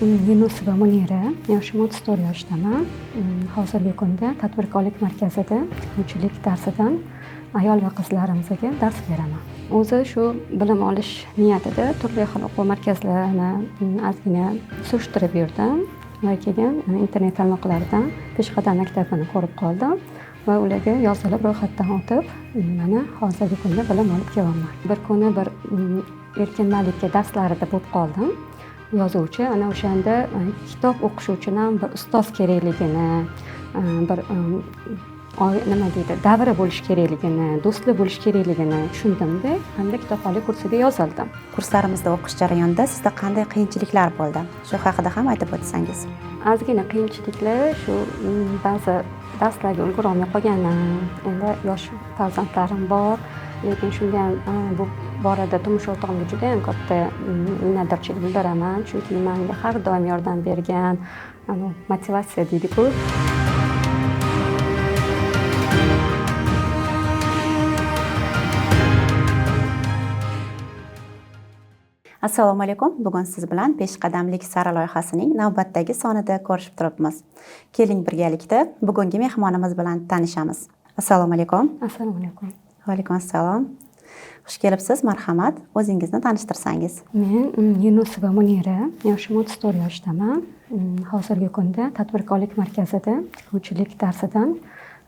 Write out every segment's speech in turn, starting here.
Men Yunusova Munira, yoshim 34 yoshdaman. Hozirgi kunda tadbirkorlik markazida tikuvchilik darsidan ayol va qizlarimizga dars beraman. O'zi shu bilim olish niyatida turli xil o'quv markazlarini ozgina surishtirib yurdim va keyin internet tarmoqlaridan Peshqadam maktabini ko'rib qoldim va ularga yozilib ro'yxatdan o'tib, mana hozirgi kunda bilim olib kelyapman. Bir kuni bir Erkin Malika darslarida bo'lib qoldim. Yozuvchi ana o'shanda kitob o'qish uchun ham bir ustoz kerakligini, bir nima deydi, davra bo'lishi kerakligini, do'stlar bo'lishi kerakligini tushundimda hamda kitobxonlik kursiga yozildim. Kurslarimizda o'qish jarayonida sizda qanday qiyinchiliklar bo'ldi? Shu haqida ham aytib o'tsangiz. Ozgina qiyinchiliklar shu ba'zi darslarga ulgura olmay qolganim. Endi yosh farzandlarim bor, lekin shunga ham bu borada turmush o'rtog'imga juda ham katta minnatdorchilik bildiraman, chunki menga har doim yordam bergan, motivatsiya deydi-ku. Assalomu alaykum. Bugun siz bilan Peshqadamlik sari loyihasining navbatdagi sonida ko'rishib turibmiz. Keling birgalikda bugungi mehmonimiz bilan tanishamiz. Assalomu alaykum. Assalomu alaykum. Va alaykum assalom. Xush kelibsiz, marhamat. O'zingizni tanishtirsangiz. Men Yunusova Munira, yoshim 34 yoshdaman. Hozirgi kunda tadbirkorlik markazida tikuvchilik darsidan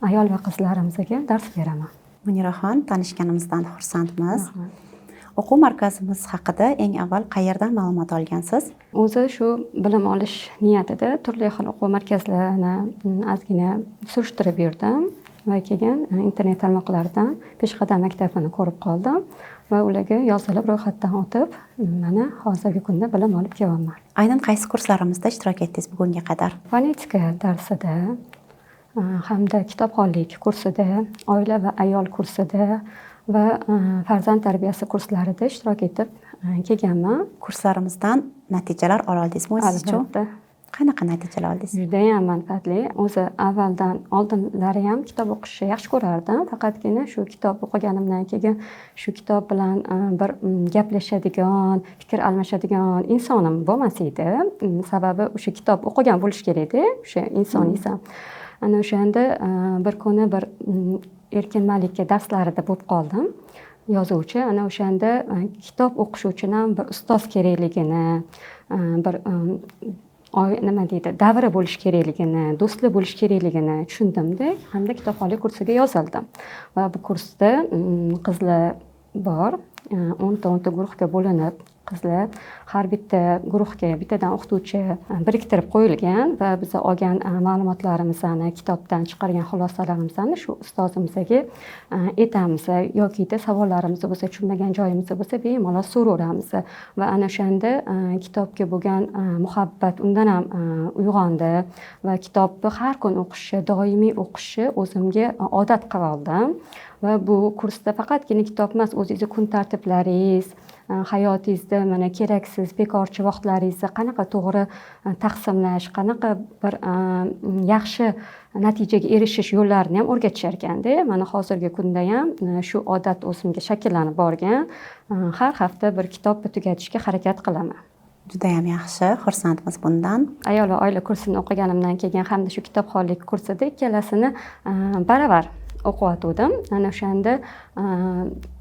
ayol va qizlarimizga dars beraman. Muniraxon, tanishganimizdan xursandmiz. O'quv markazimiz haqida eng avval qayerdan ma'lumot olgansiz? O'zi shu bilim olish niyatida turli xil o'quv markazlarini ozgina surishtirib yurdim va keyin internet tarmoqlaridan Peshqadam maktabini ko'rib qoldim va ularga yozilib ro'yxatdan o'tib, mana hozirgi kunda bilim olib kelyapman. Aynan qaysi kurslarimizda ishtirok etdingiz bugunga qadar? Fonetika darsida hamda kitobxonlik kursida, oila va ayol kursida va farzand tarbiyasi kurslarida ishtirok etib kelganman. Kurslarimizdan natijalar ola oldingizmi o'zingiz uchun? Albatta. Qanaqa natijalar oldingiz? Juda ham manfaatli. O'zi avvaldan oldinlari ham kitob o'qishni yaxshi ko'rardim. Faqatgina shu kitob o'qiganimdan keyin shu kitob bilan bir gaplashadigan, fikr almashadigan insonim bo'lmas edi. Sababi o'sha kitob o'qigan bo'lish kerak-da, o'sha inson esa. Ana o'shanda bir kuni bir Erkin Malika darslarida bo'lib qoldim. Yozuvchi ana o'shanda kitob o'qish uchun ham bir ustoz kerakligini, bir nima deydi, davra bo'lishi kerakligini, do'stlar bo'lishi kerakligini tushundimda hamda kitobxonlik kursiga yozildim. Va bu kursda qizlar bor, 10ta guruhga bo'linib, qizlar har bitta guruhga bittadan o'qituvchi biriktirib qo'yilgan va biz olgan ma'lumotlarimizni, kitobdan chiqargan xulosalarimizni shu ustozimizga aytamiz yoki savollarimiz bo'lsa, tushunmagan joyimiz bo'lsa, bemalol so'raveramiz. Va ana o'shanda kitobga bo'lgan muhabbat undan ham uyg'ondi va kitobni har kun o'qishni, doimiy o'qishni o'zimga odat qilib oldim. Va bu kursda faqatgina kitob emas, o'zingizni kun tartiblaringiz, hayotingizda mana keraksiz bekorchi vaqtlaringizni qanaqa to'g'ri taqsimlash, qanaqa bir yaxshi natijaga erishish yo'llarini ham o'rgatishar ekanda. Mana hozirgi kunda ham shu odat o'zimga shakllanib borgan. Har hafta bir kitob tugatishga harakat qilaman. Juda ham yaxshi, xursandmiz bundan. Ayol va oila kursini o'qiganimdan keyin hamda shu kitobxonlik kursida ikkalasini baravar o'qiyotgandim. Ana o'shanda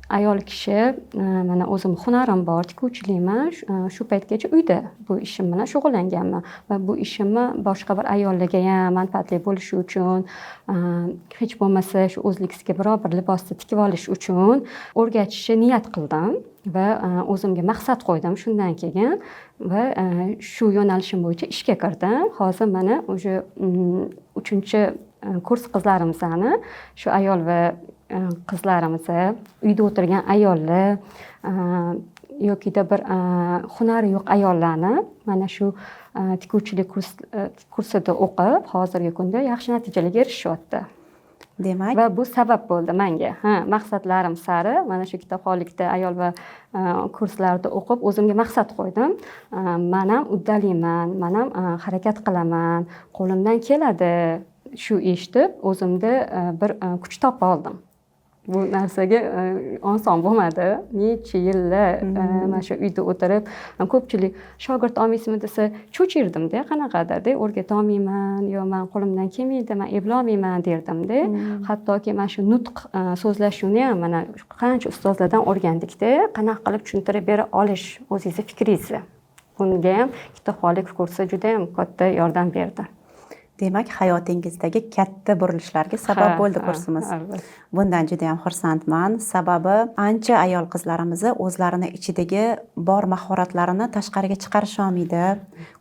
ayol kishi, mana o'zim hunarim bor, tikuvchilikman, shu paytgacha uyda bu ishim bilan shug'ullanganman va bu ishimni boshqa bir ayollarga ham manfaatli bo'lishi uchun, hech bo'lmasa shu o'zliksiga biror bir libosni tikib olish uchun o'rgatishni niyat qildim va o'zimga maqsad qo'ydim shundan keyin va shu yo'nalishim bo'yicha ishga kirdim. Hozir mana уже 3-chi kurs qizlarimizni, shu ayol va qizlarimiz, uyda o'tirgan ayollar yokida bir hunari yo'q ayollarni mana shu tikuvchilik kursida o'qib, hozirgi kunda yaxshi natijalarga erishyapti. Demak, va bu sabab bo'ldi menga. Ha, maqsadlarim sari mana shu kitobxonlikda ayol va kurslarda o'qib o'zimga maqsad qo'ydim. Men ham uddaliman, men ham harakat qilaman, qo'limdan keladi shu ish deb o'zimda bir kuch topa oldim. Bu narsaga oson bo'lmadi. Necha yillar mana shu uyda o'tirib, ko'pchilik shogird olmaysizmi desa, cho'chirdim-da, qanaqadir-da, o'rgatolmayman yo man qo'limdan kelmaydi, man eplolmayman derdim-da. Hattoki mana shu nutq so'zlashuvni ham mana qancha ustozlardan o'rgandikda, qanaqa qilib tushuntirib bera olish o'zingizni fikringizni. Bunga ham kitobxonlik kursi juda ham katta yordam berdi. Demak, hayotingizdagi katta burilishlarga sabab bo'ldi kursimiz. Bundan juda ham xursandman. Sababi ancha ayol qizlarimiz o'zlarini ichidagi bor mahoratlarini tashqariga chiqarisholmaydi,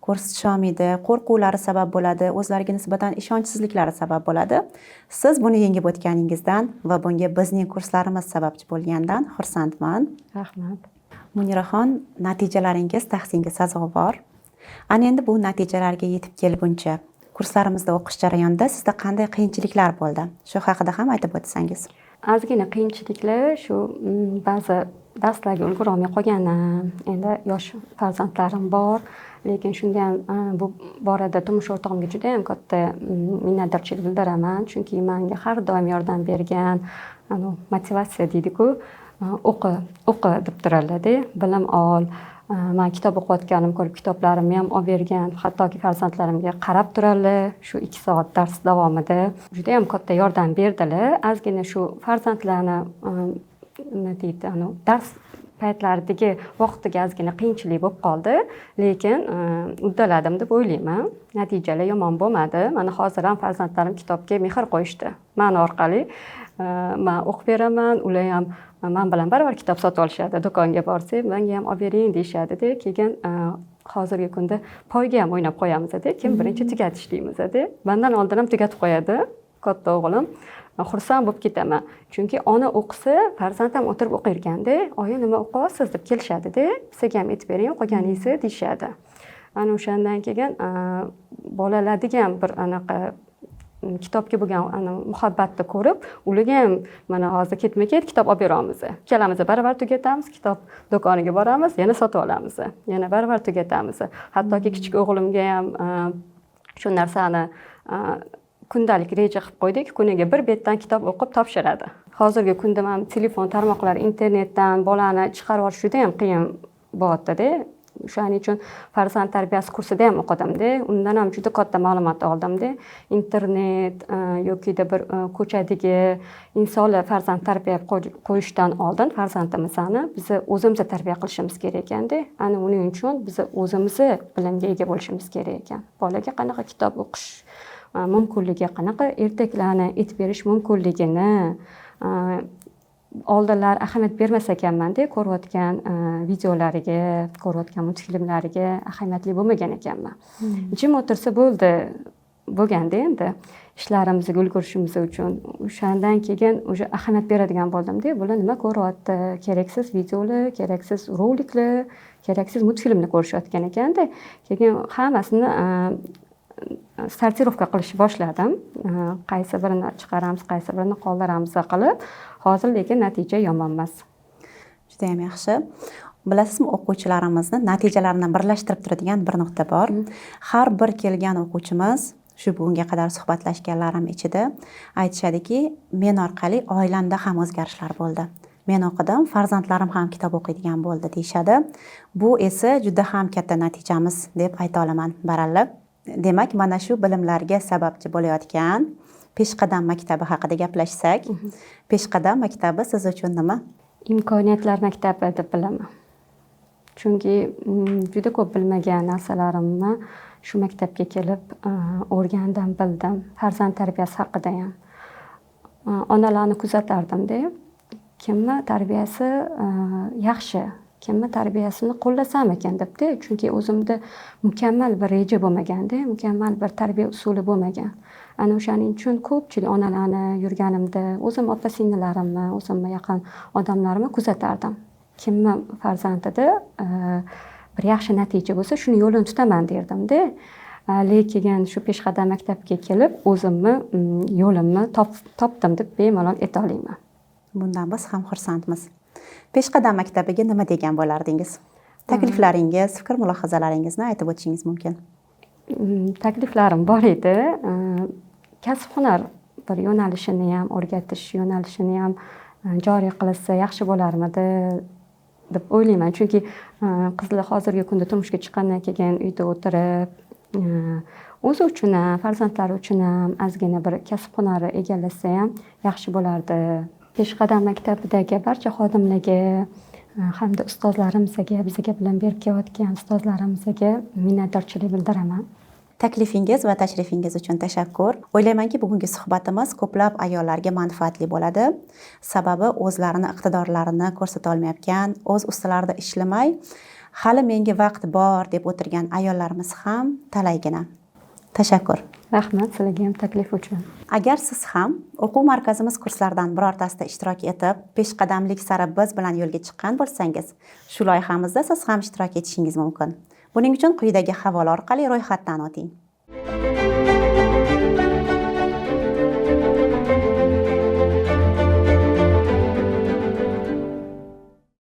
ko'rsatisholmaydi, qo'rquvlari sabab bo'ladi, o'zlariga nisbatan ishonchsizliklari sabab bo'ladi. Siz buni yengib o'tganingizdan va bunga bizning kurslarimiz sababchi bo'lganidan xursandman. Rahmat. Muniraxon, natijalaringiz tahsinga sazovor. Ana endi bu natijalarga yetib kelguncha kurslarimizda o'qish jarayonida sizda qanday qiyinchiliklar bo'ldi? Shu haqida ham aytib o'tsangiz. Ozgina qiyinchiliklar shu ba'zi darslarga ulgura olmay qolganim. Endi yosh farzandlarim bor, lekin shunda ham bu borada turmush o'rtog'imga juda ham katta minnatdorchilik bildiraman, chunki menga har doim yordam bergan, motivatsiya deydi-ku, o'qi, o'qi deb turadilar-da, bilim ol. Man kitob o'qiyotganimni ko'rib kitoblarimni ham olib bergan, hattoki farzandlarimga qarab turadilar shu 2 soat dars davomida. Juda ham katta yordam berdilar. Ozgina shu farzandlarni nima deydi, dars paytlaridagi vaqtiga ozgina qiyinchilik bo'lib qoldi, lekin uddaladim deb o'ylayman. Natijalar yomon bo'lmadi. Mana hozir ham farzandlarim kitobga mehr qo'yishdi. Man orqali man o'qib beraman, ular ham man bilan baravar kitob sotib olishadi. Do'konga borsak, menga ham olib bering deyishadi-da. Keyin hozirgi kunda poyga ham o'ynab qo'yamiz-da. Kim birinchi tugatish deymiz-da. Mendan oldin ham tugatib qo'yadi katta o'g'lim. Xursand bo'lib ketaman. Chunki ona o'qisa, farzand ham o'tirib o'qirganda, oyi nima o'qiyapsiz deb kelishadi-da. Bizga ham aytib bering o'qiganingizni deyishadi. Ana o'shandan keyin bolalardagi ham bir anaqa kitobga bo'lgan ana muhabbatni ko'rib, ularga ham mana hozir ketma-ket kitob olib beramiz. Ikkalamiz baravar tugatamiz, kitob do'koniga boramiz, yana sotib olamiz. Yana baravar tugatamiz. Hattoki kichik o'g'limga ham shu narsani kundalik reja qilib qo'ydik. Kuniga bir betdan kitob o'qib topshiradi. Hozirgi kunda mana telefon tarmoqlari, internetdan bolani chiqarib olish juda ham qiyin bo'lyapti-da. O'shaning uchun farzand tarbiyasi kursida ham o'qidimda. Undan ham juda katta ma'lumot oldimda. Internet yokida bir ko'chadagi insonlar farzand tarbiya qo'yishdan oldin farzandimizni biz o'zimiz tarbiya qilishimiz kerak ekanda. Ana uning uchun biz o'zimiz bilimga ega bo'lishimiz kerak ekan. Bolaga qanaqa kitob o'qish mumkinligi, qanaqa ertaklarni aytib berish mumkinligini oldinlar ahamiyat bermas ekanman-da, ko'rayotgan videolariga, ko'rayotgan multfilmlariga ahamiyatli bo'lmagan ekanman. Jim o'tirsa bo'ldi bo'lganda endi ishlarimizga ulgurishimiz uchun. O'shandan keyin уже ahamiyat beradigan bo'ldimda, bular nima ko'ryapti, keraksiz videolar, keraksiz roliklar, keraksiz multfilmni ko'rishayotgan ekanda. Keyin hammasini сортировка qilishni boshladim. Qaysi birini chiqaramiz, qaysi birini qoldiramiz qilib, hozir lekin natija yomon emas. Juda ham yaxshi. Bilasizmi, o'quvchilarimizni natijalarini birlashtirib turadigan bir nuqta bor. Har bir kelgan o'quvchimiz, shu bugunga qadar suhbatlashganlarim ichida aytishadiki, men orqali oilamda ham o'zgarishlar bo'ldi. Men o'qidim, farzandlarim ham kitob o'qiydigan bo'ldi deyishadi. Bu esa juda ham katta natijamiz deb ayta olaman baralla. Demak, mana shu bilimlarga sababchi bo'layotgan Peshqadam maktabi haqida gaplashsak, Peshqadam maktabi siz uchun nima? Imkoniyatlar maktabi deb bilaman. Chunki juda ko'p bilmagan narsalarimni shu maktabga kelib o'rgandim, bildim. Farzand tarbiyasi haqida ham. Onalarni kuzatardim-da. Kimni tarbiyasi yaxshi, kimni tarbiyasini qo'llasam ekan debdi. Chunki o'zimda mukammal bir reja bo'lmaganda, mukammal bir tarbiya usuli bo'lmagan. Ana o'shaning uchun ko'pchilik onalarni yurganimda o'zim opa-singillarimni, o'zimni yaqin odamlarimni kuzatardim. Kimni farzandida bir yaxshi natija bo'lsa, shuni yo'lini tutaman derdimda. Lekin shu Peshqadam maktabga kelib o'zimni yo'limni topdim deb bemalol ayta olaman. Bundan biz ham xursandmiz. Peshqadam maktabiga nima degan bo'lardingiz? Takliflaringiz, fikr mulohazalaringizni aytib o'tishingiz mumkin. Takliflarim bor edi. Kasb hunar bir yo'nalishini ham o'rgatish yo'nalishini ham joriy qilinsa yaxshi bo'larmidi deb o'ylayman. Chunki qizlar hozirgi kunda turmushga chiqqandan keyin uyda o'tirib, o'zi uchun ham, farzandlari uchun ham ozgina bir kasb hunari egallasa ham yaxshi bo'lardi. Peshqadam maktabidagi barcha xodimlarga hamda ustozlarimizga, bizga bilim berib kelayotgan ustozlarimizga minnatdorchilik bildiraman. Taklifingiz va tashrifingiz uchun tashakkur. O'ylaymanki, bugungi suhbatimiz ko'plab ayollarga manfaatli bo'ladi. Sababi o'zlarini iqtidorlarini ko'rsata olmayotgan, o'z ustilarida ishlamay, hali menga vaqt bor deb o'tirgan ayollarimiz ham talaygina. Tashakkur. Rahmat sizlarga ham taklif uchun. Agar siz ham o'quv markazimiz kurslaridan birortasida ishtirok etib, peshqadamlik sari biz bilan yo'lga chiqqan bo'lsangiz, shu loyihamizda siz ham ishtirok etishingiz mumkin. Buning uchun quyidagi havola orqali ro'yxatdan o'ting.